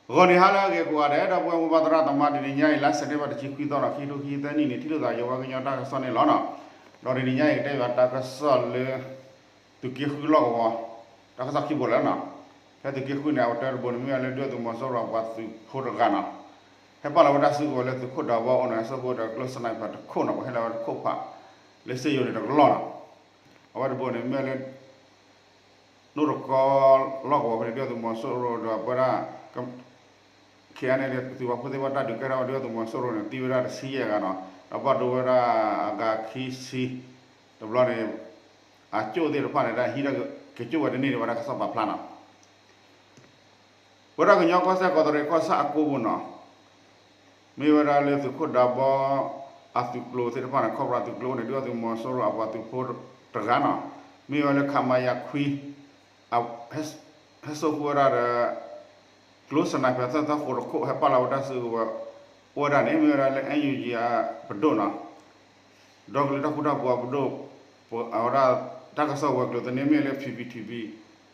ဂီၤနံၤဟါလၢအဂ့ၤကိးဂၤဒဲး ဒီပုၢ်ဝဲၢ်မိၢ်ပၢ်သရၣ်သမါ တနံၤညါအံၤ လါစဲးပထ့ဘၢၣ် တဆံခွံသီ ခံထိခံဆံသၢနံၣ်န့ၣ် ထံၣ်လိာ်သးယဝဲကညီတၢ်ကစီၣ်န့ၣ်လီၤနီၤ. ဒီးတနံၤညါအံၤ ကတဲဘၣ်တၢ်ကစီၣ်လၢ သုးက့ဃုလီၢ်ကဝီၤ တၢ်ကစီၣ်ခံဘိလၢာ်နီၤ. ဖဲသုးက့ဃုန့ၣ် အဝဲတၢတဘိန့ၣ် မ့ၢ်ဝဲလၢဒုၣ်ဒါသုးမီၤစိရိၤအပှၤသုးဖိတဂၤနီၤ, ဟဲပာ်လီၤဝဲဒၣ်စုကဝဲၤလၢသုးခိၣ်ဒးဘီအအိၣ်န့ၣ် ဟဲစိာ်ဃုာ်ဝဲဒီးကျိစနၢၣ်ပၢၣ်တခိၣ်နီၤ, ပှၤဟ့ၣ်လီၤဝဲတခိၣ်ဖး လၢစ့ယိၤန့ၣ်တကလီၢ်နီၤ. အဝဲတဘိန့ၣ် မ့ၢ်ဝဲလၢ နိၣ်တကီလီၢ်ကဝီၤဖဲန့ၣ် ဒုၣ်ဒါသုးမီၤစိရိၤဒီးပဝဲဒၣ် KNLA သုးပာ်ဖှိၣ်သ့ၣ်တဖၣ် တၢ်ဒုးကဲထီၣ်ဝဲဒုၣ်ဒါသုးမီၤစိရိၤန့ၣ် သံဝဲဒၣ်တဆံယဲၢ်ဂၤနီၤ, ဒီးဘၣ်ဒိဝဲဒၣ်အဂၤခံဆံ တဘျီန့ၣ် အကၠိၣ်သ့ၣ်တဖၣ်န့ၣ် တၢ်ဟံးထီၣ်က့ၤကၠိၣ်ဝဲတန့ၢ်ဒံးဘၣ် တၢ်ကစီၣ်ပာ်ဖျါနီၤ. ပဝဲဒၣ်ကညီကီၢ်စဲၣ် ကီးတရံးကီၢ်ဆၣ်အကိပူၤနီၤ, မ့ၢ်ဝဲဒၣ်လၢသုးခိၣ်ဒးဘီ အသုးကျိၤသ့ၣ်တဖၣ်န့ၣ် ခီဖျိသုးကျိၤန့ၣ် ဒုၣ်ဒါသုးမီၤစိရိၤအပှၤသုးဖိတဂၤနီၤ, မ့ၢ်ဝဲလၢ ခမရ ခွံ ဟဲစိာ်ဃုာ်ဝဲဒၣ်ဒီး ကျိစနၢၣ်ပၢၣ်သၢသၢဃိးတခိၣ် ဟဲပာ်လီၤဝဲဒၣ်စုကဝဲၤ အိၣ်ဝဲဒၣ်န့ၣ် မ့ၢ်ဝဲဒၣ်လၢ NUG အပဒိၣ်နီၤ, ဒီကလုာ်တၢ်ဃူတၢ်ဖိးအပဒိၣ်, အဝဲဒၣ် တၢ်ကစီၣ်ဝဲၤကျိၤသန့ မ့ၢ်လၢ PPTV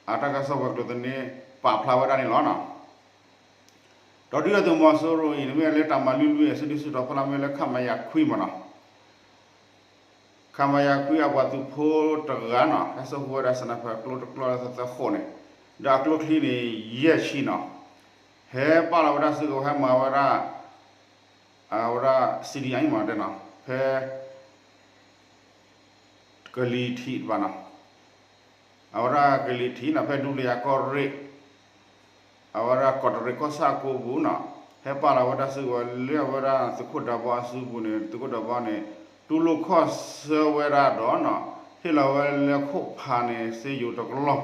အတၢ်ကစီၣ်ဝဲၤကျိၤသန့ ပာ်ဖျါဝဲဒၣ်န့ၣ်လီၤနီၤ. ဒီးဒုၣ်ဒါသုးမီၤစိရိၤအံၤန့ၣ် မ့ၢ်လၢတၢ်မၤလွံၢ်လွံၢ်အစုဒုၣ်စုတီၤဖီလာ် မ့ၢ်လၢ ခမရ ခွံမ့ၢ်နီၤ, ခမရ ခွံအပှၤသုးဖိတဂၤနီၤ ဟဲစိာ်ဃုာ်ဝဲဒၣ် sniper ကျိတကျီၢ်လၢသၢသၢဃိးန့ၣ်, ဒီးအကျိချံန့ၣ် ယဲၢ်ဆံနီၤ, ဟဲပာ်လီၤဝဲဒၣ်စုကဝဲၤ ဟဲမၤဝဲဒၣ် အဝဲဒၣ် CDM မ့ၢ်တဲနီၤ ဖဲ ကလံၤထံးတဖၣ်နီၤ, အဝဲဒၣ်ကလံၤထံးနီၤ ဖဲဒူပလံယၤကီၢ်ရ့ၣ်, အဝဲဒၣ်ကီးတရံးကီၢ်ဆၣ်အကိပူၤနီၤ, ဟဲပာ်လီၤဝဲဒၣ်စုကဝဲၤလၢအဝဲဒၣ်သုးခိၣ်ဒးဘီအစုပူၤန့ၣ် သုးခိၣ်ဒးဘီန့ၣ် တူၢ်လိာ်ခီၣ်ဆၢဝဲဒၣ်ဒီးနီၤ, ဟ့ၣ်လီၤဝဲလၢခိၣ်ဖးန့ၣ် စ့ယိၤတကလီၢ်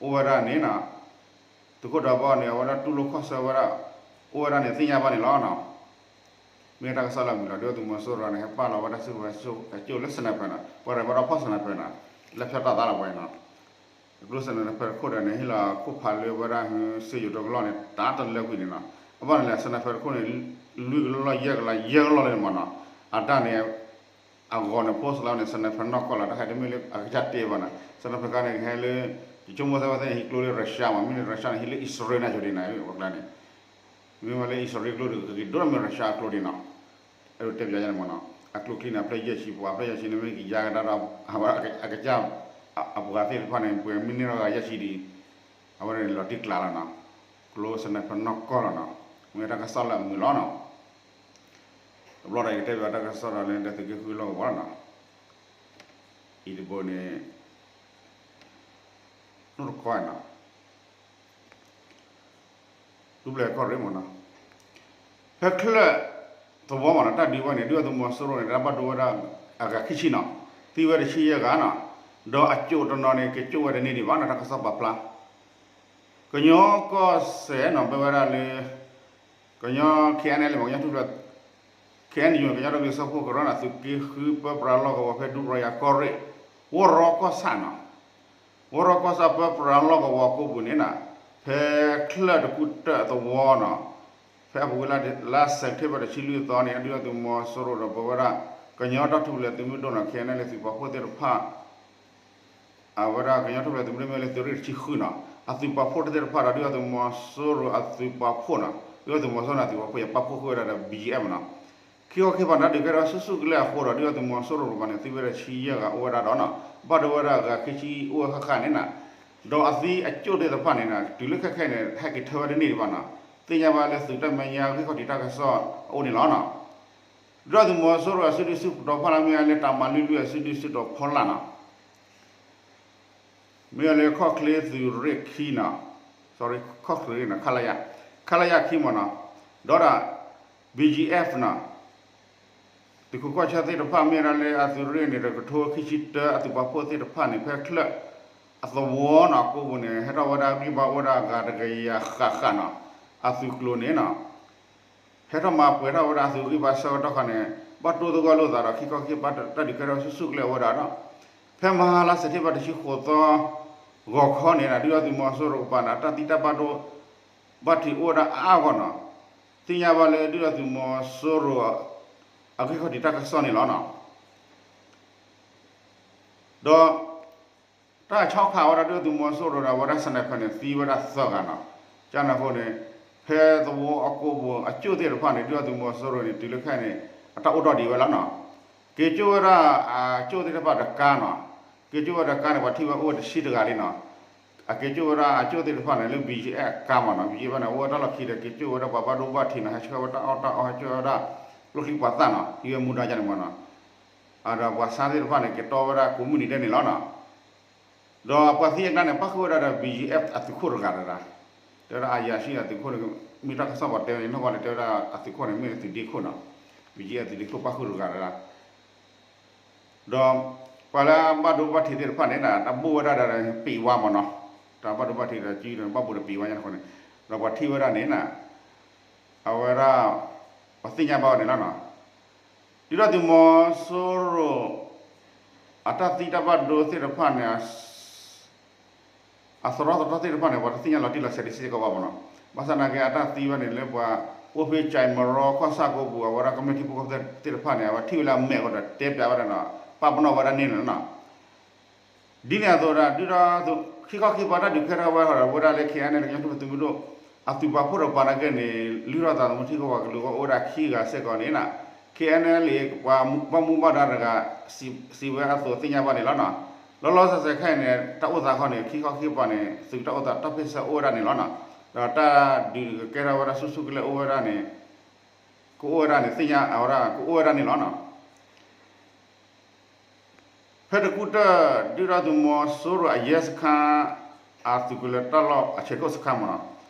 အိၣ်ဝဲဒၣ်န့ၣ်နီၤ, သုးခိၣ်ဒးဘီန့ၣ် အဝဲဒၣ်တူၢ်လိာ်ခီၣ်ဆၢဝဲဒၣ် အိၣ်ဝဲဒၣ်န့ၣ် သ့ၣ်ညါဘၣ်န့ၣ်လီၤနီၤ. မ့ၢ်တၢ်ကစီၣ်လၢအမုာ်လီၤ ဒုၣ်ဒါသုးမီၤစိရိၤန့ၣ် ဟဲပာ်လီၤဝဲဒၣ်စုကဝဲၤ ကၠိၣ်လၢ sniper နီၤ, ပှၤရဲၣ်ဘၣ်ဒီးဖီၣ် sniper နီၤ, လၢဖၠီၣ်တၢ်သးလီၤပှၤနီၤ, ကျိ sniper တခိၣ်ဒီးန့ၣ် ဟ့ၣ်လီၤခိၣ်ဖးလၢဝဲဒၣ် စ့ယိၤတကလီၢ်န့ၣ် တၢ်တလၢကွံာ်န့ၣ်နီၤ, အဘၣ်န့ၣ်လဲၣ် sniper တခိၣ်န့ၣ် လွံၢ်ကလီၢ်ယဲၢ်ကလီၢ် ယဲၢ်ကလီၢ်လၢန့ၣ်မ့ၢ်နီၤ, အတၢ်န့ၣ် အဂီၤန့ၣ် post လီၤန့ၣ် sniper နီၢ်ကီၢ်လီၤ တၢ်ခါတမ့ၢ်လၢအကစၢ်တဲဘၣ်နီၤ, sniper ခါန့ၣ် ကဟဲလၢ ယဆိကမိၣ်သ့ဝဲသ့ၣ်န့ၣ် ဟံးကျိလၢ Russia မ့ၢ် မ့ၢ်န့ၣ် Russia န့ၣ် ဟံးလၢအံၣ်စရ့လးနၤဆိဒံးနၤ ပှၤကျါန့ၣ်, မ့ၢ်ဝဲလၢအံၣ်စရ့လးကျိဒီး ကက့ၤဒိၣ်မ့ၢ် Russia အကျိဒံးနီၤ, အဲၣ်ဒိးတဲပၠးယၤန့ၣ်မ့ၢ်နီၤ, အကျိချံန့ၣ် အဖျၢၣ်ယဲၢ်ဆံ ပှၤအဖျၢၣ်ယဲၢ်ဆံန့ၣ် မ့ၢ်ကယါကဒါဒီး အဝဲအကစၢ် အပှၤသ့ၣ်တဖၣ်န့ၣ် ပှဲၤမ့ၢ်န့ၢ်လီၤဂၤယဲၢ်ဆံဒံး, အဝဲန့ၣ်လီၤတံၢ်ကျါလီၤနီၤ, ကျိ sniper နီၢ်ကီၢ်လီၤနီၤ, မ့ၢ်တၢ်ကစီၣ်လၢအမုာ်လီၤနီၤ. တဘျီဒီးယကတဲဘၣ်တၢ်ကစီၣ်ဒီးလၢဒုၣ်ဒါသုးက့ဃုလီၢ်ကဝီၤလီၤနီၤ, အံၤတဘိန့ၣ် နိၣ်တကီနီၤ, ဒူပလံယၤကီၢ်ရ့ၣ်မ့ၢ်နီၤ, ဖဲချၢၣ်သဝီမ့ၢ်နီၤ တၢ်ဒုးဝဲန့ၣ် ဒုၣ်ဒါသုးမီၤစိရိၤန့ၣ် တၢ်ဘၣ်ဒိဝဲဒၣ်အဂၤခံဆံနီၤ, သံဝဲတဆံယဲၢ်ဂၤနီၤ, ဒီးအကၠိၣ်တနီၤန့ၣ် ကၠိၣ်ဝဲတန့ၢ်ဒံးဘၣ်နီၤ တၢ်ကစီၣ်ပာ်ဖျါ ကညီကီၢ်စဲၣ်နီၤ ပဝဲဒၣ်လၢ ကညီ KNLA မ့ၢ် ကညီထူၣ်ဖျဲး KNU န့ၣ် ကညီဒီကလုာ်စၢဖှိၣ်ကရၢနီၤ သုးက့ဃုပၢပြးလီၢ်ကဝီၤဖဲဒူပလံယၤကီၢ်ရ့ၣ် ဝီၢ်ရီကီၢ်ဆၣ်နီၤ, ဝီၢ်ရီကီၢ်ဆၣ်ပၢပြးလီၢ်ကဝီၤကိးပူၤန့ၣ်နီၤ, ဖဲချၢၣ်တကူၣ်တၢၣ်သဝီနီၤ, ဖဲအပူၤကွံာ်လါ လါစဲးပထ့ဘၢၣ် တဆံလွံၢ်သီန့ၣ် ဒုၣ်ဒါသုးမီၤစိရိၤဒီးပဝဲဒၣ် ကညီတၢ်ထူၣ်ဖျဲးသုးမုၢ်ဒိၣ်နီၤ KNLA သုးပာ်ဖှိၣ်သ့ၣ်တဖၣ် အဝဲဒၣ်ကညီထူၣ်ဖျဲးသုးမုၢ်ဒိၣ်မ့ၢ်လၢသုးရ့ၣ်တဆံဃုနီၤ, အသုးပာ်ဖှိၣ်သ့ၣ်တဖၣ်ဒီး ဒုၣ်ဒါသုးမီၤစိရိၤအသုးပာ်ဖှိၣ်နီၤ, ဒုၣ်ဒါသုးမီၤစိရိၤန့ၣ် အသုးပာ်ဖှိၣ် ယပာ်ဖှိၣ်ဃုာ်ဝဲဒၣ်ဒီး ဘီၣ်ယံၣ်အဲၣ်မ့ၢ်နီၤ, ခံခီခံဖးန့ၣ် ဒုးကဲထီၣ်ဆူၣ်ဆူၣ်ကလဲာ်အဃိဒီး ဒုၣ်ဒါသုးမီၤစိရိၤတကပၤန့ၣ် သံဝဲဒၣ်တဆံယဲၢ်ဂၤအိၣ်ဝဲဒၣ်ဒီးနီၤ, ဘၣ်ဒိဝဲဒၣ်ဂၤခံဆံအိၣ်ဝဲဃၣ်ဃၣ်န့ၣ်နီၤ, ဒီးအသံအကၠိၣ်သ့ၣ်တဖၣ်န့ၣ်နီၤ တုၤလၢခဲခဲအံၤန့ၣ် ဟဲက့ၤထၢဝဲတန့ၢ်ဒံးဘၣ်နီၤ, သ့ၣ်ညါဘၣ်လၢသုးတၢ်မဲာ်ညါဂံၢ်ခီၣ်ထံးတၢ်ကစီၣ်အအိၣ်န့ၣ်လီၤနီၤ. ဒုၣ်ဒါသုးမီၤစိရိၤအစုဒုၣ်စုတီၤဖီလာ်မ့ၢ်လၢတၢ်မၤလွံၢ်လွံၢ်အစုဒုၣ်စုတီၤဖီလာ်နီၤ, မ့ၢ်လၢခီၣ်ချ့သုးရ့ၣ်ခံနီၤ, sorry ခီၣ်ချ့နီၤ ခလရ, ခလရခံမ့ၢ်နီၤ, ဒီးဒၣ် ဘီၣ်ယံၣ်အဲၣ်နီၤ, သုးခိးကီၢ်ဆၢသ့ၣ်တဖၣ်မ့ၢ်ဒၣ်လၢအသုးရ့ၣ်န့ၣ် တကထိခံဆံတၢ အသုးပာ်ဖှိၣ်သ့ၣ်တဖၣ်န့ၣ် ဖဲချၢၣ်အသဝီနီၤ ကိးပူၤန့ၣ် ဟဲထီၣ်ဝဲဒၣ်ဂံၢ်ဘါအိၣ်ဝဲဒၣ်အဂၤတကယၤဃၣ်ဃၣ်နီၤ, အသုးကျိၤန့ၣ်နီၤ ဟဲထီၣ်မၤပှဲၤထီၣ်ဝဲဒၣ်အသုးဂံၢ်ဘါဆၢကတီၢ်ခါန့ၣ် ဘၣ်တိၢ်သဂၢၢ်လိာ်သးဒီး ခံခီခံဖးတၢ်ဒုးကဲထီၣ်ဆူၣ်ဆူၣ်ကလဲာ်ဝဲဒၣ်ဒီး ဖဲမဟါလါစဲးပထ့ဘၢၣ်တဆံဃိးသီ ဂီၤခီန့ၣ် ဒုၣ်ဒါသုးမီၤစိရိၤကပၤန့ၣ် တၢ်သံတၢ်ဘၣ်ဒိ ဘၣ်ထံးအိၣ်ဝဲဒၣ်အါအါဂီၢ်နီၤ, သ့ၣ်ညါဘၣ်လၢဒုၣ်ဒါသုးမီၤစိရိၤ အဂံၢ်ခီၣ်ထံးတၢ်ကစီၣ်န့ၣ်လီၤနီၤ. ဒီး တၢ်ဆီၣ်ခးဝဲဒၣ်ဒုၣ်ဒါသုးမီၤစိရိၤဒီး အဝဲဒၣ် sniper န့ၣ် သံဝဲဒၣ်သၢဂၤနီၤ, ကန့ၣ်အဃိန့ၣ် ဖဲသဝီအကိးပူၤအကၠိၣ်သ့ၣ်တဖၣ်န့ၣ် ဒုၣ်ဒါသုးမီၤစိရိၤန့ၣ် တုၤလၢခဲအံၤန့ၣ် အတၢ်အိၣ်ထီၣ်ဒံးဝဲလီၤနီၤ. က့ၤကၠိၣ်ဝဲဒၣ်အကၠိၣ်သ့ၣ်တဖၣ်တကါနီၤ. က့ၤကၠိၣ်ဝဲဒၣ်တကါန့ၣ် ပှၤထံၣ်ဝဲအိၣ်ဝဲတဆံတဂၤလံနီၤ. အက့ၤကၠိၣ်ဝဲဒၣ်အကၠိၣ်သ့ၣ်တဖၣ်န့ၣ် လၢ ဘီၣ်ကၠ့အၣ် အကါမးနီၤ. ဘီၣ်ကၠ့ဘၣ်န့ၣ် အိၣ်ဝဲတၢ်လီၢ်ခံဒီး က့ၤကၠိၣ်ဝဲဒၣ်ပှၤဘၣ်ဒိဘၣ်ထံးနီၤ, ဟဲဆှၢဝဲတၢ်အီၣ်တၢ်အီ ဟဲဆှၢဝဲဒၣ် ကျိချံမျိာ်သၣ်နီၤ, ဟံးဝဲမူဒါယါန့ၣ်မးနီၤ. ဒီးပှၤဆါသ့ၣ်တဖၣ်န့ၣ် က့ၤတီဝဲဒၣ်ကိးမုၢ်နံၤဒဲးန့ၣ်လီၤနီၤ. ဒီးပှၤသံအကျါန့ၣ် ပၣ်ဃုာ်ဝဲဒၣ်ဒီး ဘီၣ်ကၠ့အၣ် အသုးခိၣ်တဂၤတဂၤ, တဲဝဲဒၣ်အယၤၡံအသုးခိၣ်န့ၣ်, မ့ၢ်တၢ်ကစီၣ်ပှၤတဲန့ၣ် နီၢ်ပှၤန့ၣ် တဲဝဲဒၣ်အသုးခိၣ်န့ၣ် မ့ၢ်သုးဒ့ခိၣ်နီၤ, ဘီၣ်ကၠ့အသုးဒ့ခိၣ် ပၣ်ဃုာ်တဂၤတဂၤ. ဒီးပှၤလၢအဘၣ်ဒိဘၣ်ထံးသ့ၣ်တဖၣ်န့ၣ် တၢ်ဘိၣ်ဝဲဒၣ်ဒီး ပံးဝါမးနီၤ, တၢ်ဘၣ်ဒိဘၣ်ထံးဒီး ကၠုဒီးဘၣ်ဘိးဒီးပံးဝါညါတခီန့ၣ်, ဒီးပှၤထံၣ်ဝဲဒၣ်န့ၣ်နီၤ, အဝဲဒၣ် ပှၤသ့ၣ်ညါဘၣ်ဝဲန့ၣ်လီၤနီၤ. ဒုၣ်ဒါသုးမီၤစိရိၤ အတၢ်သံတၢ်ဘၣ်ဒိသ့ၣ်တဖၣ်န့ၣ် အသရီသထီသ့ၣ်တဖၣ်န့ၣ် ပှၤတသ့ၣ်ညါလီၤတံၢ်လီၤဆဲးဒံးစ့ၢ်ကီးဘၣ်မးနီၤ. ဘၣ်ဆၣ်နာ်က့ အတၢ်သံဝဲန့ၣ်လၢပှၤအိၣ်ဖဲကၠဲးမရီခီၣ်ဆၣ်ကိးပူၤ အဝဲဒၣ်ကမျၢၢ်ထံဖိကီၢ်ဖိသ့ၣ်တဖၣ်န့ၣ် အဝဲထံၣ်ဝဲလၢအမဲာ်အဃိဒီး တဲပျးဝဲဒၣ်နီၤ, ပာ်ပနီၣ်ဝဲဒၣ်န့ၣ်လီၤနီၤ. ဒ်န့ၣ်အသိးဒီး ဒုၣ်ဒါသုး ခံခီခံကပၤတၢ်ဒုးကဲထီၣ်ဝဲဒီး ဝဲဒၣ်လၢ ခ့ၣ်အဲၣ်အဲၣ်လ် ကညီတၢ်ထူၣ်ဖျဲးသုးမုၢ်ဒိၣ် အသုးပာ်ဖှိၣ်တကပၤနာ်က့န့ၣ် လုၢ်ထီၣ်သးသမူထံကီၢ်ပှၤကလုာ်အဂီၢ် အိၣ်ဝဲဒၣ်ခံဂၤစ့ၢ်ကီးန့ၣ်နီၤ, ခ့ၣ်အဲၣ်အဲၣ်လ် ပှၤဘၣ်မူဘၣ်ဒါတဂၤ စံးဝဲအသိးသ့ၣ်ညါဘၣ်န့ၣ်လီၤနီၤ. လီၤလီၤဆဲးဆဲးခဲအံၤန့ၣ် တၢ်အိၣ်သးခီန့ၣ် ခံခီခံကပၤန့ၣ် သုးတၢ်အိၣ်သးတၢ်ဖ့ၣ်ဆၢအိၣ်ဝဲဒၣ်န့ၣ်လီၤနီၤ. ဒီးတၢ်ဒုးကကဲထီၣ်ဝဲဒၣ်ဆူၣ်ဆူၣ်ကလဲာ်အိၣ်ဝဲဒၣ်န့ၣ် ကအိၣ်ဝဲဒၣ်န့ၣ် သ့ၣ်ညါအဝဲဒၣ် ကအိၣ်ဝဲဒၣ်န့ၣ်လီၤနီၤ. ဖဲတကူၣ်တၢၢ် ဒုၣ်ဒါသုးမီၤစိရိၤအရဲစခန်း အသုးကလၢၤတၢ်လီၢ် အဆဲးခိၣ်စခန်းမးနီၤ,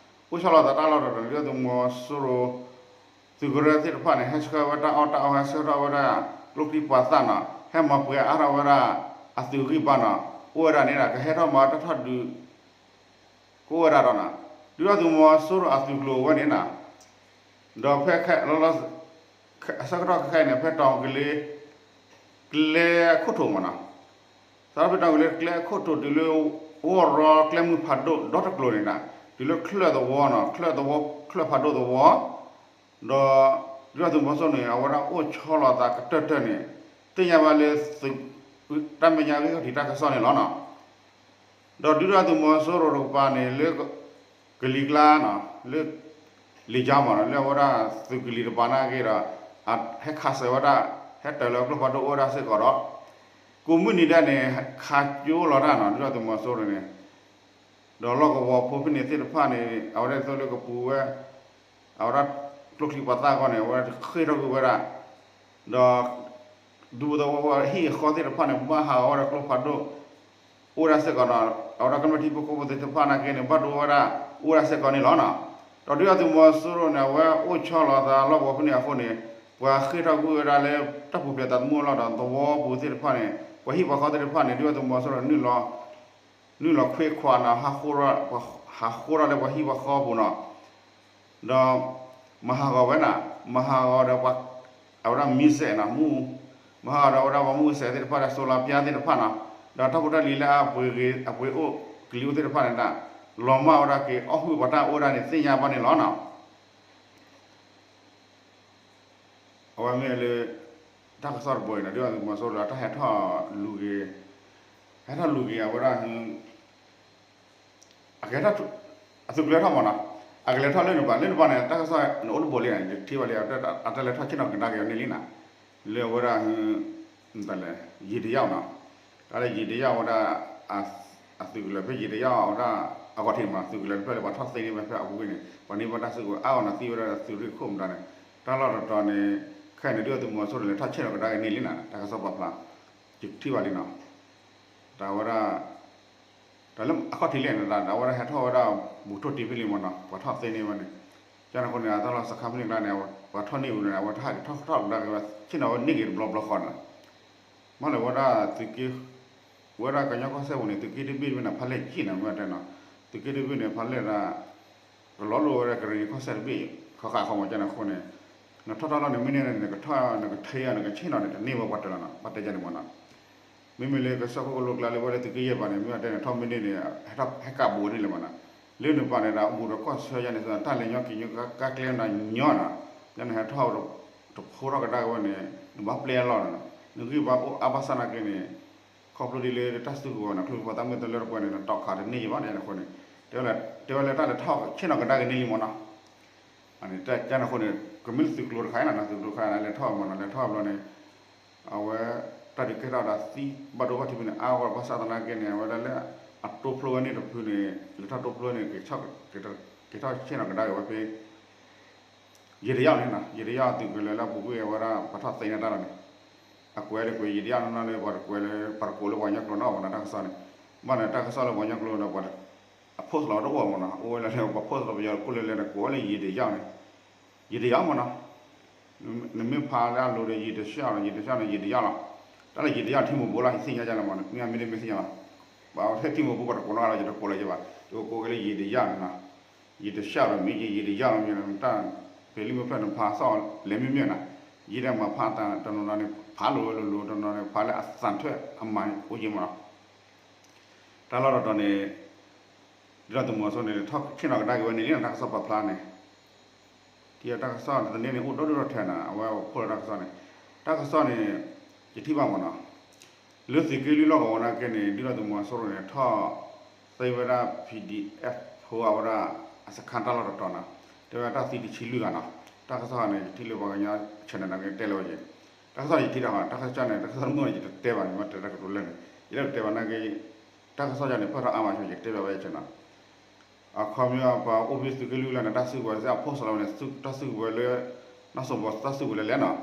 အိၣ်ဆီလီၤသးတၢ်လီၢ်တတီၤန့ၣ် ဒုၣ်ဒါသုးမီၤစိရိၤ သုးကရၢသ့ၣ်တဖၣ်န့ၣ် ဟဲဆှၢဝဲတၢ်အီၣ်တၢ်အီ ဟဲဆှၢထီၣ်ဝဲဒၣ် ကျိချံမျိာ်သၣ်နီၤ, ဟဲမၤပှဲၤအါထီၣ်ဝဲဒၣ် အသုးဂံၢ်ဘါနီၤ, အိၣ်ဝဲဒၣ်န့ၣ်ဒီး ကဟဲထီၣ်မၤတၢ်ထီၣ်ဒုး ကအိၣ်ဝဲဒၣ်ဒီးနီၤ, ဒုၣ်ဒါသုးမီၤစိရိၤအသုးကျိၤဝဲန့ၣ်နီၤ, ဒီးဖဲခဲ လီၤလီၤ အဆၢကတီၢ်ခဲအံၤန့ၣ် ဖဲတီၤကလ့ ကျဲခိၣ်ထိးမးနီၤ, စးထီၣ်ဖဲတီၤကလ့ကျဲခိၣ်ထိးတုၤလၢ ဝီၢ်ရီကျဲမုၢ်ဖးဒိၣ်ဒီတကျိၤန့ၣ်နီၤ, တုၤလၢချၢၣ်သဝီနီၤ, ချၢၣ်သဝီ ချၢၣ်ဖးဒိၣ်သဝီ ဒီး ဒုၣ်ဒါသုးမီၤစိရိၤန့ၣ် အဝဲဒၣ်အိၣ်ဆီလီၤသးကတၢၢ်တၢၢ်န့ၣ် သ့ၣ်ညါဘၣ်လၢ တၢ်မဲာ်ညါဂ့ၢ်ခီၣ်ထံးတၢ်ကစီၣ်န့ၣ်လီၤနီၤ. ဒီးဒုၣ်ဒါသုးမီၤစိရိၤတကပၤန့ၣ် လၢ ကလံၤကျါနီၤ, လၢ လံာ်ကၠါမးနီၤ, လၢအဝဲဒၣ်သုးကလံၤတကပၤနာ်က့ဒီး ဟဲခးစၢၤဝဲဒၣ် ဟဲတၢၤလၢကျိဖးဒိၣ်အိၣ်ဝဲဒၣ်စ့ၢ်ကီးဒီး ကိးမုၢ်နံၤဒဲးန့ၣ် ခးကၠိလီၤတၢ်နီၤ ဒုၣ်ဒါသုးမီၤစိရိၤန့ၣ်, ဒီးလီၢ်ကဝီၤဖိဖဲန့ၣ်သ့ၣ်တဖၣ်န့ၣ် အဝဲဒၣ်သိးလၢကပူၤဝဲ အဝဲဒၣ်ကျိချံမျိာ်သၣ်အဂီၢ်န့ၣ် အဝဲဃ့ၢ်ထီၣ်ကွံာ်ဝဲဒၣ်, ဒီး ဒူသဝီဖိအဟံၣ်အဃီသ့ၣ်တဖၣ်န့ၣ် ဘၣ်ဟးဂီၤဝဲဒၣ်ကျိဖးဒိၣ် အိၣ်ဝဲဒၣ်စ့ၢ်ကီးနီၤ, အဝဲဒၣ်ကမျၢၢ်ထံဖိကီၢ်ဖိသ့ၣ်တဖၣ်နာ်က့န့ၣ် ဘၣ်ဒိဝဲဒၣ် အိၣ်ဝဲဒၣ်စ့ၢ်ကီးန့ၣ်လီၤနီၤ. ဒီးဒုၣ်ဒါသုးမီၤစိရိၤန့ၣ် အဝဲအိၣ်ဆီလီၤသးလီၢ်ကဝီၤဖဲန့ၣ်အဃိန့ၣ် ပှၤဃ့ၢ်ထီၣ်ကွံာ်ဝဲဒၣ်လၢတၢ်ပူၤဖျဲးသးသမူအလီၢ်ဒီး သဝီပူၤသ့ၣ်တဖၣ်န့ၣ် ပှၤဟံၣ်ပှၤဃီသ့ၣ်တဖၣ်န့ၣ် ဒုၣ်ဒါသုးမီၤစိရိၤန့ၣ် နုာ်လီၤခွဲးခွါနီၤ, ဟးဃိထီၣ်လၢပှၤဟံၣ်ပှၤဃီပူၤနီၤ, ဒီး မၤဟးဂီၤဝဲနီၤ, မၤဟးဂီၤဒီးပှၤ အဝဲဒၣ် missile နီၤ, မူ မၤဟးဂီၤဒီးအဝဲဒၣ်ပှၤ missile သ့ၣ်တဖၣ်ဒီး solar ပျါသ့ၣ်တဖၣ်နီၤ, ဒီးတၢ်ဖိတၢ်လံၤလၢအပှ့ၤဂ့ၤ အပှ့ၤအိၣ်ကလံၤအိၣ်သ့ၣ်တဖၣ်န့ၣ် လီၤမၢ်ဝဲဒၣ်က့ၤ အီၣ်ဟုၣ်ပှၤတၢ်အိၣ်ဝဲဒၣ်န့ၣ် သ့ၣ်ညါဘၣ်န့ၣ်လီၤနီၤ. အဝဲမ့ၢ်လၢ တၢ်ကစီၣ်တဘိအံၤန့ၣ် ဒုၣ်ဒါသုးမီၤစိရိၤလၢတၢ်ဟဲထီၣ်လူၤက့ၤ, ဟဲထီၣ်လူၤက့ၤ အဝဲဒၣ် အကလဲၤထီၣ်, အသုးကလဲၤထီၣ်မးနီၤ, အကလဲၤထီၣ်လၢနပၤ လၢနပၤန့ၣ် တၢ်ကစီၣ်န့ၣ်အိၣ်တဘိလံန့ၣ် ယထံၣ်ဘၣ်လံ အတၢ်လဲၤထီၣ်ဆ့ၣ်နီၤကဒါက့ၤအီၤန့ၣ်လံနီၤ, လၢအဝဲဒၣ် တလဲၣ် ယံာ်တယၣ်နီၤ, တၢ်လၢယံာ်တယၣ်ဝဲဒၣ် အသုးကလၢၤဖဲယံာ်တယၣ်ဝဲဒၣ် အဂီၢ်ထံးမး သုးကလၢၤတဖျၢၣ်လၢပှၤထီၣ်သ့န့ၢ်ဝဲဖဲအပူၤကွံာ်န့ၣ် ပှၤန့ၢ်ဘၣ်တၢ်စုကဝဲၤအါဂၤနီၤ သံဝဲဒၣ်သုးရ့ၣ်ခိၣ်မတၤန့ၣ်, တၢ်လီၢ်တတီၤန့ၣ် ခဲအံၤန့ၣ် ဒုၣ်ဒါသုးမီၤစိရိၤန့ၣ် လဲၤထီၣ်ဆ့ၣ်နီၤကဒါက့ၤန့ၢ်လံနီၤ တၢ်ကစီၣ်ပာ်ဖျါ ယထံၣ်ဘၣ်လံနီၤ, တၢ်ဝဲဒၣ် တၢ်လၢအခီၣ်ထံးလဲၣ်န့ၣ် တၢ်ဝဲဒၣ်ဟဲထီၣ်ဝဲဒၣ် ဘူးထိၣ်တံၢ်ဖဲလံမးနီၤ ပှၤထီၣ်သ့န့ၢ်ဝဲန့ၣ်, ကန့ၣ်အဃိန့ၣ် အတၢ်လီၢ်စခါဖဲန့ၣ်ကျါန့ၣ် ပှၤထီၣ်န့ၢ်ဝဲန့ၣ် အဝဲတဟးက့ၤထီၣ်ထီၣ်ကဒါက့ၤဝဲ ဆ့ၣ်နီၤဝဲန့ၢ်က့ၤတဘျီဘျီဃီန့ၣ်, မ့ၢ်လၢဝဲဒၣ်သုးက့ ဝဲဒၣ်ကညီကီၢ်စဲၣ်ပူၤန့ၣ် သုးက့တဘ့ၣ်တဘ့ၣ်န့ၣ် ဖးလဲၢ်ကံၣ်န့ၣ် မ့ၢ်တဲနီၤ, သုးက့တဘ့ၣ်န့ၣ် ဖးလဲၢ်ဒၣ် ကလီၤလိာ်ဝဲဒၣ်ကရ့ၣ်နံၤကီၢ်စဲၣ်တဘ့ၣ် ခီဃာ်ခီမး ကန့ၣ်အဃိန့ၣ်, နထီၣ်တၢ်လီၢ်န့ၣ် မ့ၢ်န့ၢ်န့ၣ် နကထီၣ်နကထံၣ်အီၤ နကဆ့ၣ်နီၤန့ၣ် တန့ၢ်ဝဲပှၤတၢၢ်လီၤနီၤ ဘၣ်တဲကန့ၣ်မးနီၤ, မ့မ့ၢ်လၢကစၢၢ်ခိၣ်ကလိကျါလၢဝဲလၢသုးက့ယဲၢ်ပၤန့ၣ် မ့ၢ်အတဲန့ၣ် ထီၣ်မ့ၢ်န့ၢ်န့ၣ် ဟဲကးဘူးန့ၢ်လၢၤမးနီၤ, လၢနပၤန့ၣ်ဒီး အဘူးဒီးကီၢ်ဆၢယါန့ၣ် တၢ်လဲၤညီက့ၤညီကါကျဲမးညီနီၤ, ယါန့ၣ်ဟဲထီၣ် တဖိထီၣ်ကဒါက့ၤဝဲန့ၣ် နဘၣ်ပျဲလီၤနီၤ, နဂံၢ်ဘါအိၣ်အါဘၣ်ဆၣ်နာ်က့န့ၣ် ခီဖျိဒ်လၢတၢ်စုကဝဲၤနီၤ ချုးပှၤသးမုၢ်တလၢတပှဲၤန့ၣ် နတီၢ်ခးတန့ၢ်ယဘၣ် ယါန့ၣ်အဃိန့ၣ်, တဲဝဲလၢတၢ်လဲၤထီၣ်ဆ့ၣ်နီၤကဒါက့ၤန့ၢ်လံမးနီၤ, ကန့ၣ်အဃိန့ၣ် ကမ့ၢ်လၢသုးကျိၤတခါအံၤနီၤ သုးကျိၤတခါအံၤ လဲၤထီၣ်မးနီၤ လဲၤထီၣ်ဘျီန့ၣ် အဝဲ တၢ်ဒုးကဲထီၣ်ဒီးသံဘၣ်ဒိဘၣ်ထံးဖဲန့ၣ် အါဂီၢ်ဘၣ်ဆၣ်သနာ်က့န့ၣ် အဝဲဒၣ်လၢအတိဖျိဝဲန့ၣ်တဖုန့ၣ် လဲၤထီၣ်တိဖျိန့ၣ် က့ၤထီၣ်ဆ့ၣ်နီၤကဒါက့ၤဝဲဖဲ ယံာ်တယၢ်န့ၣ်နီၤ ယံာ်တယၢ်သုးကလၢၤလၢအပူၤကွံာ်အဝဲဒၣ်ပှၤထီၣ်သ့န့ၢ်တၢ်လီၤန့ၣ် အကွဲးလၢကွဲးယံာ်တယၢ်နီၤနီၤလၢပှၤတကွဲးလၢပှၤတကိးလၢပှၤကညီကျိာ်နီၤမးနီၤ တၢ်ကစီၣ်န့ၣ် ဘၣ်န့ၣ်တၢ်ကစီၣ်လၢပှၤကညီကျိာ်ဒီးပှၤ အ post လီၤတအိၣ်မးနီၤ အိၣ်ဝဲလၢပှၤ post လီၤပယီၤကိၣ်လၢလဲၤန့ၣ် ကိးဝဲလၢယံာ်တယၢ်န့ၣ် ယံာ်တယၢ်မးနီၤ နမ့ၢ်ဖးလၢအလိၤဒီး ယံာ်တယၢ်လီၤ ယံာ်တယၢ်န့ၣ် ယံာ်တယၢ်လီၤ တၢ်လၢယံာ်တယၢ်ထံမိၢ်ဘိလီၤ ယသ့ၣ်ညါဒ်လဲၣ်မး မ့ၢ်မ့ၢ်တမ့ၢ်သ့ၣ်ညါဘၣ် ပှၤထဲထံမိၢ်ဘိပှၤတကိးနီၤလီၤ ယတကိးလၢၤယဘၣ် ယကကိးက့ၤလၢယံာ်တယၢ်န့ၣ်နီၤ ယံာ်တယၢ်ဒီးမ့ၢ်ယံာ် ယံာ်တယၢ်လီၤ မ့ၢ်တၢ် ပလံၤမ့ၢ်ဖျၢၣ်နဖးစီၣ်လဲၤမ့ၢ်မ့ၢ်နီၤ ယံာ်ဒီးမၤဖးတၢ်တနီၤနီၤန့ၣ် ဖးလိာ်ဝဲလိၤလိၤတနီၤန့ၣ် ဖးလၢအသးထွဲအမၤအိၣ်ယံာ်မးနီၤ တၢ်လီၢ်တတီၤန့ၣ် ဒုၣ်ဒါသုးမီၤစိရိၤန့ၣ် ထီၣ်ဆ့ၣ်နီၤကဒါက့ၤဝဲန့ၣ်လံနီၤ တၢ်ကစီၣ်ပာ်ဖျါန့ၣ် ထံၣ်တၢ်ကစီၣ်တနံၤန့ၣ် အိၣ်ဒီဒူၣ်ဒီထၢနီၤ အဝဲအိၣ်ဖှိၣ်လီၤတၢ်ကစီၣ်န့ၣ် တၢ်ကစီၣ်န့ၣ် ယထံၣ်ဘၣ်မးနီၤ လၢသုးက့လွံၢ်လီၢ်ကဝီၤနာ်က့န့ၣ် ဒုၣ်ဒါသုးမီၤစိရိၤန့ၣ် ထီၣ်သ့ဝဲဒၣ် PDF ဖိအဝဲဒၣ် အစခါတၢ်လီၢ်တတီၤနီၤ တဲဝဲဒၣ်တၢ်သံတဆံလွံၢ်ဂၤနီၤ တၢ်ကစီၣ်န့ၣ် ယထံၣ်လၢပှၤကညီ channel နာ်က့တဲလၢၤဝဲက့ၤ တၢ်ကစီၣ်ယထံၣ်တၢ်ဘၣ် တၢ်ကစီၣ်န့ၣ် တၢ်ကစီၣ်တမုာ်န့ၣ် ယတတဲဘၣ်န့ၣ် မ့ၢ်တဲတၢ်ကတိၤလၢာ်န့ၣ် ယတတဲဘၣ်နာ်က့ တၢ်ကစီၣ်ယၤန့ၣ် ပၢၢ်ထီၣ်အါမးဆိ ယကတဲဘၣ်ဝဲက့ၤနီၤ အခီပညီ ပှၤအိၣ်ဖဲသုးက့လွံၢ်လီၢ်န့ၣ် တၢ်စုကဝဲၤသ့ၣ် အpostလီၤဝဲန့ၣ် တၢ်စုကဝဲၤလၢ နီၢ်စိဘီတၢ်စုကဝဲၤလၢလဲၣ်နီၤ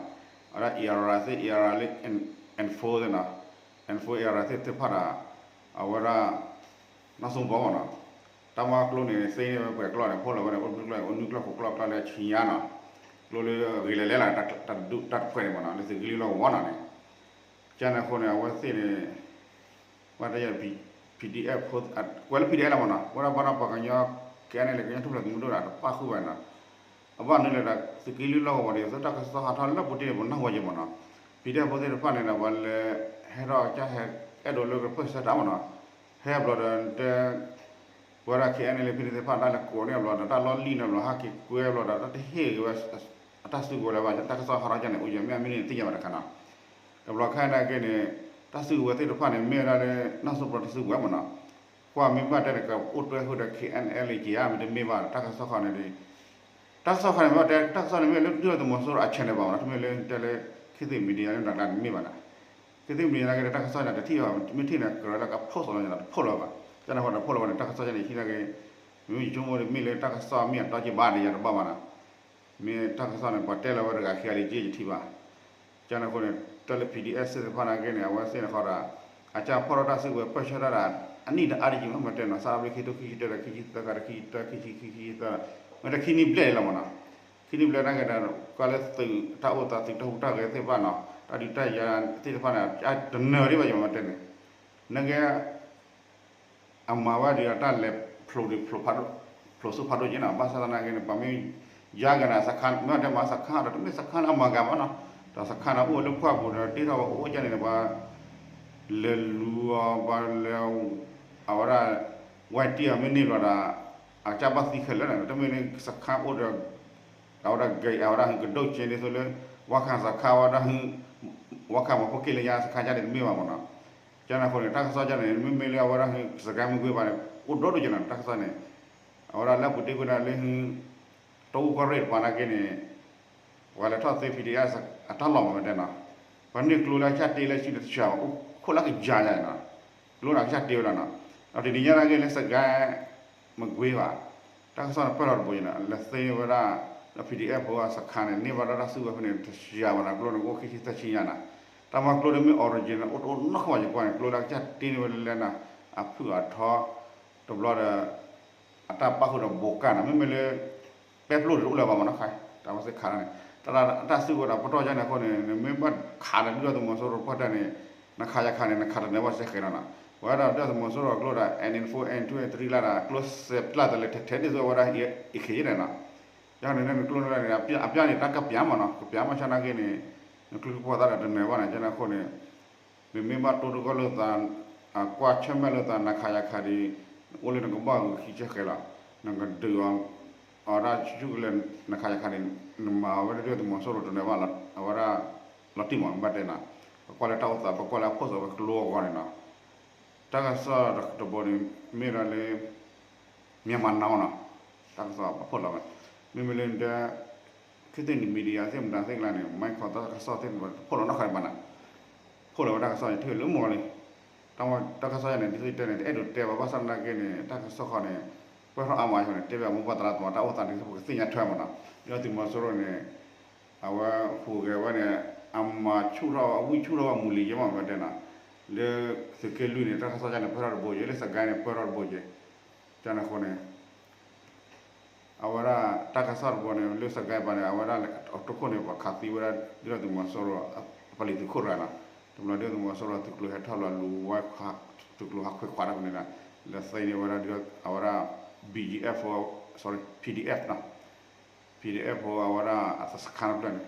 အဝဲဒၣ် ERA သ့ၣ် ERA လၢ Info သ့ၣ်နီၤ Info ERA သ့ၣ်သ့ၣ်တဖၣ်ဒီး အဝဲဒၣ် နီၢ်စိဘီမးနီၤ တၢ်မၤကျိန့ၣ် သ့န့ၢ်ဝဲပှဲၤကျီၣ်န့ၣ် ဖီၣ်လီၤဝဲန့ၣ် အိၣ်နွံကျီၣ် အိၣ်နွံကျီၣ်ဃိးကျီၣ်ကျီၣ်လၢဆံညါနီၤ ကျိလၢဂ့ၤလဲၤလဲၤလီၤ တၢ်တဖုန့ၣ်မးနီၤ လၢသုးက့လွံၢ်လီၢ်ကဝီၤနီၤန့ၣ် ကန့ၣ်အဃိန့ၣ် အဝဲသ့ၣ်န့ၣ် ဘၣ်တၢ်ယဲ PDF ကွဲးလၢ PDF လီၤမးနီၤ ဝဲဒၣ်ဘၣ်ဒီးပှၤကညီ KNLA ကညီထူၣ်ဖျဲးသုးမုၢ်ဒိၣ်ဒီး တပၣ်ဃုာ်ဘၣ်နီၤ အဘၣ်နုၤလဲၣ်ဒီး သုးက့လွံၢ်လီၢ်ကဝီၤဒီး သုတၢ်ကစီၣ်ဟးထီၣ်လၢပူၤတ့ၢ်န့ၣ် ပနၢ်ဟူဝဲယဲၢ်မးနီၤ PDF ဖိသ့ၣ်တဖၣ်န့ၣ်ဒီး ပှၤလဲၤဟဲထီၣ်ကစၢ်ဟဲအဲၣ်ဒိးလၢကဖၢၣ်ဆၢတၢ်မးနီၤ ဟဲဘျီဒီးတဲ ပဝဲဒၣ် KNLA PDF သ့ၣ်တဖၣ် တၢ်လဲၤကိးန့ၢ်ဘျီဒီး တၢ်လီၢ်လံၣ်န့ၣ်ဘျီ ဟဲက့ၤကွဲဘျီဒီး တၢ်တဟ့ၣ်ဂ့ၤဝဲ အတၢ်စုကဝဲၤလၢၤဘၣ် တၢ်ကစီၣ်ဟးထီၣ်ကန့ၣ် အိၣ်ယဲၢ်မ့ၢ်အမ့ၢ်န့ၣ် သ့ၣ်ညါဘၣ်တခါနီၤ တဘျီခါနာ်က့န့ၣ် တၢ်စုကဝဲၤသ့ၣ်တဖၣ်န့ၣ် မ့ၢ်ဝဲဒၣ်လၢ နီၢ်စိဘီတၢ်စုကဝဲၤမးနီၤ ကွၢ်မ့ၢ်ဘၣ်တဲန့ၣ် ကအိၣ်တွဲဃုာ်ဒီး KNLA က့ၤဧါ မ့တမ့ၢ်ဘၣ် တၢ်ကစီၣ်ခီန့ၣ်ဒီး တၢ်ကစီၣ်ခီန့ၣ် မ့ၢ်ဘၣ်တဲ တၢ်ကစီၣ်န့ၣ် မ့ၢ်လၢဒုၣ်ဒါသုးမီၤစိရိၤအ channel ဘၣ်မးနီၤ တမ့ၢ်လၢတဲလၢ ခေတ်သစ် media လၢနၤကျါန့ၣ်မ့ၢ်ဘၣ်နီၤ ခေတ်သစ် media နာ်က့ဒီး တၢ်ကစီၣ်န့ၣ် တထံၣ်ဘၣ် မ့ၢ်ထံၣ်န့ၣ် ကြၢးလၢက post လီၤန့ၣ် တ post လီၤဘၣ် ကန့ၣ်ဃိဒီး post လီၤဘၣ်န့ၣ် တၢ်ကစီၣ်ကန့ၣ် ဟံးနာ်က့ မ့ၢ်ယဆိကမိၣ်ဒီး မ့ၢ်လၢတၢ်ကစီၣ်မ့ၢ်အတီက့ၤဘၣ်ဒီး ယၤတဘၣ်ဘၣ်နီၤ မ့ၢ်တၢ်ကစီၣ်န့ၣ် ပှၤတဲလီၤဝဲတဂၤခံဂၤလံက့ ယထံၣ်ဘၣ် ကန့ၣ်အဃိန့ၣ် တၢ်လၢ PDF သ့ၣ်တဖၣ်နာ်က့န့ၣ် အဝဲသ့ၣ်န့ၣ်ဃီဒီး အကၢ်ဖီၣ်ထီၣ်တၢ်စုကဝဲၤ ပၢၢ်ဆၢတၢ်ဒီး အနံၣ်တအါတယံာ်မး မ့ၢ်တဲနီၤ စးထီၣ်ဖဲခံထိခံဆံတၢဒီး ခံဆံသၢခါဒီး ခံဆံတၢ ခံဆံခံ ခံဆံသၢ မ့ၢ်တၢ်ခံနံၣ်ဘျဲၣ်လံလီၤမးနီၤ ခံနံၣ်ဘျဲၣ်နာ်က့ဒီး ကွၢ်လၢသုးတၢ်အိၣ်သး သုးတၢ်ဟူးတၢ်ဂဲၤသ့ၣ်တဖၣ်နီၤ တၢ်ဒုးတၢ်ယၤသ့ၣ်တဖၣ်န့ၣ် အတနၢၤဒံးဘၣ်ယမ့ၢ်တဲန့ၣ် နာ်က့ အမၤဝဲဒ်အတၢ်လဲၤဖျိဒံး ဖျိဆူၣ်ဖးဒိၣ်က့နီၤ ဘၣ်ဆၣ်သနာ်က့န့ၣ် ပှၤမ့ၢ်ယါက့ၤန့ၣ် စခါ မ့ၢ်တဲမၤစခါဒီး တမ့ၢ်စခါလၢအမၤကၤဘၣ်နီၤ ဒီးစခါန့ၣ် အိၣ်ဝဲလၢပှၢ်ပူၤဒီး တ့ထီၣ်ဝဲအိၣ်ကန့ၣ်န့ၣ် ပှၤလဲၤလူၤအီၤ ပှၤလဲၤ အဝဲဒၣ် ဝဲတံၢ်အီၤမ့ၢ်န့ၢ်ဘျီဒီး အကစၢ်ဘၣ်သံခဲလၢာ်န့ၣ် တမ့ၢ်လၢစခါအိၣ်ဒီး အဝဲဒၣ် ဂဲၤ အဝဲဒၣ်ဟ့ၣ်ကဒိၣ်က့ဒ်သိးလၢ ဝါခၢၣ်စခါဝဲဒၣ်ဟ့ၣ် ဝါခၢၣ်မီၤဖိက့လၢညါစခါယါန့ၣ်တမ့ၢ်ဘၣ်မးနီၤ ကန့ၣ်အဃိန့ၣ် တၢ်ကစီၣ်ကန့ၣ် မ့မ့ၢ်လၢအဝဲဒၣ်ဟ့ၣ် စကဲမုၢ်ကွ့ဘၣ်န့ၣ် အိၣ်ဒိၣ်ဒိၣ်က့နီၤ တၢ်ကစီၣ်န့ၣ် အဝဲဒၣ်လၢပူၤတ့ၢ်ကွ့ဒၣ်လၢဟ့ၣ် တၢ်အူကီၢ်ရ့ၣ်တပၤနာ်က့န့ၣ် ပှၤလဲၤထီၣ်သ့ PDF အတၢ်လီၢ်မးမ့ၢ်တဲနီၤ ပှၤန့ၢ်ကျိလၢအကစၢ်တ့လၢစုတဆှၢဘၣ် အိၣ်ခိၣ်လၢကယၤယၤနီၤ ကျိန့ၣ်အကစၢ်တ့ဝဲလီၤနီၤ ဒီးတနံၤညါနာ်က့လၢစကဲ မကွ့ဘၣ် တၢ်ကစီၣ်န့ၣ်ပၢၢ်ထီၣ်တဘိနီၤ လဲၤသ့ဝဲဒၣ် PDF ဖိအစခါန့ၣ် န့ၢ်ဘၣ်ဒီးတၢ်စုကဝဲၤဖဲန့ၣ် တယၤဘၣ်နီၤ ကျိန့ၣ် ကအိၣ်ခံဆံသၢဆံညါနီၤ တၢ်မၤကျိန့ၣ်မ့ၢ် original အိၣ်တအိၣ်နီတခီဘၣ်ယကွၢ်န့ၣ် ကျိလၢအကစၢ်တ့န့ၢ်ဝဲလၢလၢနီၤ အဖုၣ်အထီ တဘျီဒီး အတၢ်ပၣ်ဃုာ်ဒီးဘိးကၣ်နီၤ မ့မ့ၢ်လၢ ပဲပျိၢ်တအိၣ်လၢၤဘၣ်မးနီၤ ခါ တၢ်ဝဲသ့ၣ်ခးလီၤန့ၣ် တၢ် တၢ်စုကဝဲၤဒီးပတီၢ်ယါန့ၣ်အဃိန့ၣ် နမ့ၢ်ဘၣ်ခးဒီးဒုၣ်ဒါသုးမီၤစိရိၤပတီၢ်န့ၣ် နခးယၤခးန့ၣ် နခးတနၢၤဘၣ်စဲဃဲၤလီၤနီၤ ပဝဲဒၣ်ဒုၣ်ဒါသုးမီၤစိရိၤအကျိဒီး N N four N two N three လၢဒီး ကျိစဲးပျၢ်တလဲၤထဲးထဲးဒ်သိးဝဲဒၣ် AK န့ၣ်နီၤ ယါန့ၣ် နကျိန့ၣ် အပျၢ်န့ၣ် တၢ်ကပျၢ်မးနီၤ ကပျၢ်မးဆါနာ်က့န့ၣ် နကျိကပီၤသးဒီးတနၢၤဘၣ်န့ၣ် ကန့ၣ်အဃိန့ၣ် နမ့ၢ်ဘၣ်တိၢ်တဂီၢ်လိာ်သး ကွၢ်ဆၢၣ်မဲာ်လိာ်သး နခးယၤခးဒီး အိၣ်လၢနကဘီၣ်ဂုာ်ခံဆၢဃဲၤလီၤ နကဒုးအီၤ အဝဲဒၣ်ဆူၣ်ဆူၣ်ကလဲာ် နခးယၤခးန့ၣ် နမၤဝဲဒၣ်ဒုၣ်ဒါသုးမီၤစိရိၤတနၢၤဘၣ်လီၤ အဝဲဒၣ် လီၤတံၢ်မး ဘၣ်တဲနီၤ ပကွၢ်လၢတၢ်အိၣ်သး ပကွၢ်လၢအ post အဝဲကျိအဂီၢ်န့ၣ်နီၤ တၢ်ကစီၣ်တဘိန့ၣ် မ့ၢ်ဒၣ်လၢ Myanmar Now နီၤ တၢ်ကစီၣ်ပဖီၣ်လီၤဝဲ မ့မ့ၢ်လၢ ခ့သ့ၣ်န့ၣ် media သ့ၣ်မတၤသ့ၣ်ကျါန့ၣ် မၤခီတၢ်ကစီၣ်သ့ၣ်တဖၣ် တဖီၣ်လီၤနီတခါဘၣ်နီၤ, ဖီၣ်လီၤဝဲတၢ်ကစီၣ်န့ၣ် ထုးလၢမီၢ်လံ, တၢ်ကစီၣ်ယၤန့ၣ် ဒ်သိးတဲန့ၣ် တအဲၣ်ဒိးတဲဘၣ် ဘၣ်ဆၣ်သနာ်က့န့ၣ် တၢ်ကစီၣ်ခီန့ၣ် ပၢၢ်ထီၣ်အါမးအဃိန့ၣ် တဲဘၣ်မိၢ်ပၢ်သရၣ်သမါ တၢ်အိၣ်သးဒ်သိးပကသ့ၣ်ညါထွဲမးနီၤ, ဒ်သိးသုးမီၤစိရိၤန့ၣ် အဝဲဟူးဂဲၤဝဲန့ၣ် အမၤဆူၣ်ထီၣ် အဝံၣ်ဆူၣ်ထီၣ်ဝဲမူလံယဲမး မ့ၢ်တဲနီၤ, လၢသုးက့လွံၢ်န့ၣ် တၢ်ကစီၣ်ယၤန့ၣ် ပၢၢ်ထီၣ်တဘိယဲ လၢစကဲန့ၣ် ပၢၢ်ထီၣ်တဘိယဲ, ကန့ၣ်အဃိန့ၣ် အဝဲဒၣ်တၢ်ကစီၣ်တဘိန့ၣ် လၢစကဲဘၣ်န့ၣ် အဝဲဒၣ်အတခိၣ်န့ၣ် ပှၤခးသံဝဲဒၣ် ဒ်သိးသုးမီၤစိရိၤ ပလံၤသုးခိၣ်တဂၤနီၤ, တဘျီဒ်သိးသုးမီၤစိရိၤ သုးကျိၤဟဲထီၣ်လီၤလူၤဝဲ သုးကျိၤဟးခွဲးခွးတၢ်ပူၤန့ၣ်နီၤ, လဲၤသ့န့ၢ်ဝဲဒၣ် အဝဲဒၣ် ဘီၣ်ကၠံၣ်အ့ၣ်ဖိ sorry ပီၣ်ဒံၣ်အ့ၣ်ဖိနီၤ, ပီၣ်ဒံၣ်အ့ၣ်ဖိ အဝဲဒၣ်အစခါတဖျၢၣ်န့ၣ်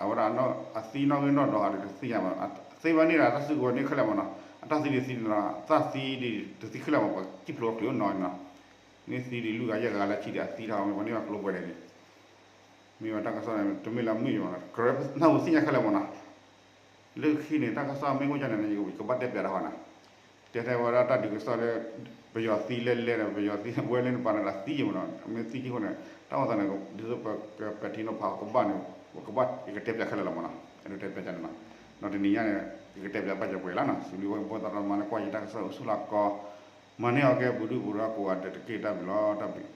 အဝဲဒၣ် အသံနီၣ်ဂံၢ်နီၣ်ဒွးဒီးတသ့ၣ်ညါဘၣ်, သ့ဝဲန့ၣ်ဒီး တၢ်စုကဝဲၤန့ၣ်ခဲလၢာ်မးနီၤ, အတၢ်သံဒ်သံန့ၣ်ဒီး တၢ်သံဒ်တသံခဲလၢာ်မး ပှၤစံၣ်ဖျိးကျိၤနီၤနီၤ, မ့ၢ်သံဒ်လူၤဂၤယဲၢ်ဂၤလၢခံဒ်အသံတၢ်မ့ၢ်ပှၤန့ၢ်ဘၣ်ကျိၤပှဲၤဒဲးန့ၣ်, မ့ၢ်ဝဲတၢ်ကစီၣ်န့ၣ် တမ့ၢ်လၢမုာ်ယံၤမးနီၤ, ကရၢနၢ်ဟူသ့ၣ်ညါခဲလၢာ်မးနီၤ, လၢခံန့ၣ် တၢ်ကစီၣ်မ့ၢ်အိၣ်ဒ်န့ၣ် ယကဘၣ်တဲပျးတၢ်ဃီနီၤ, တဲထဲဝဲဒၣ်တၢ်ဒုးကစီၣ်လၢ ပယီၤသံလဲၣ်လဲၣ်ဒီး ပယီၤသံဝဲလၢနပာ်န့ၣ်ဒီးသံယံၤမးနီၤ, မ့ၢ်သံခံဃိန့ၣ် တၢ်အိၣ်သးန့ၣ် ဒ်သိးပကပဲာ်ထံနီၤဖးကဘၣ်န့ၣ် ကဘၣ် ယကတဲပျးခဲလၢာ်လီၤမးနီၤ, အဲၣ်ဒိးတဲပျးန့ၣ်နီၤ, ဒီးတနံၤညါန့ၣ် ယကတဲပျးဘၣ်ကပှဲၤလီၤနီၤ, စံးဘျုးဝဲမိၢ်ပၢ်သရၣ်သမါလၢကွၢ်ယတၢ်ကစီၣ်အိၣ်ဆူၣ်လၢကီ မၤန့ၢ်အီၤကဲပူၤဒုၣ်ပူၤဒီးကိးဂၤဒဲးတက့ၢ် တၢ်ဘျုးလီၤ တၢ်ဘျုး